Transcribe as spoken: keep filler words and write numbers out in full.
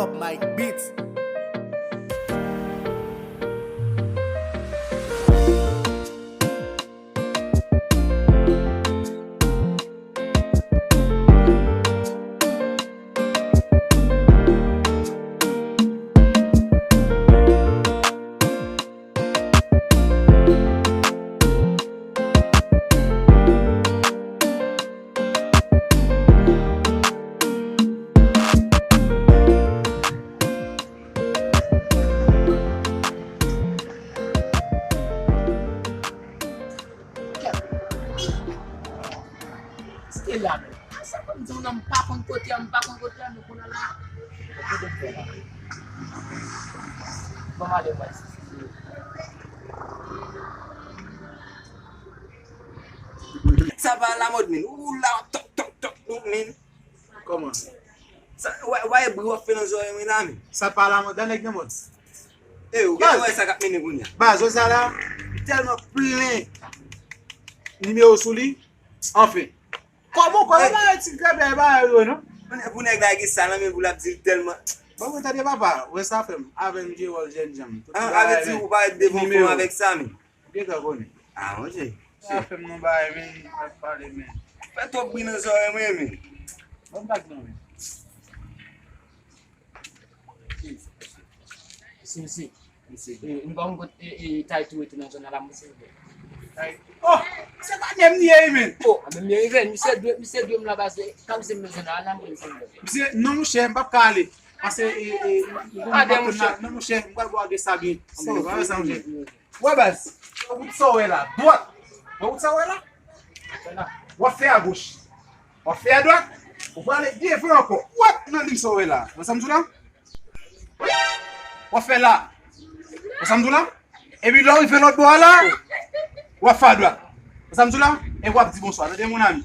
Top Mike Beats. Stella, men. A sa fè m di w non, m pa konn kote a, m pa konn kote a, men kounye a la. Bon, m ale wè si. Sa pa lamòd, men. Ou la, tòk, tòk, tòk, men. Kòman? Sa, w a, w a e bri w ap fè nan zòrèy mwen la, men. Sa pa lamòd, dan nèg nan mòd. E, ou gentan wè sa k ap mennen kounye a. Baz, Jozala, li tèlman plen nimewo sou li. Anfen. Kòman, kòman bagay ti grabè bagay yo, non? Pou nè-, pou nèg la gen sa nan men pou l ap di l tèlman. Bon, mwen tande papa, wè sa fè m. Avè m jwe wòl jènjan. Tout bagay, men. An, avè di ou parèt devan fon avèk sa, men. Ou gentan konnen. Ah, monchè. Sa fè m nan bagay, men, m ap pale, men. Fè twòp bri nan zòrèy mwen, men. Bon, bag non, men. Si, si. Si, si. Si. E, nou pa konn kot, e, e, Tay tou rete nan zòn nan la, monchè. Tay. Oh, se pa menm li ye, men. Oh, a menm li ye, men. Misye dwe, misye dwe m la baz, e, kanm se m nan zòn nan, nan m se m. Misye, non, monchè, m p ap ka ale. Paske, e, e, non, monchè, m pral bò de sa byen. Anmwey, pa fè sa, monchè. Wè baz, wè wout sa w wè la, dwat. Wè wout sa w wè la? W ap fè agoch. W ap fè adwat. Ou prale devan ankò. Wè nan liy sa w wè la. Wè sa m di w la? W ap fè la. Wè sa m di w la? Epi lè w rive lòt bò a la, w ap fè adwat. Wè sa m di w la? Epi w ap di bonswa. Tande, mon ami.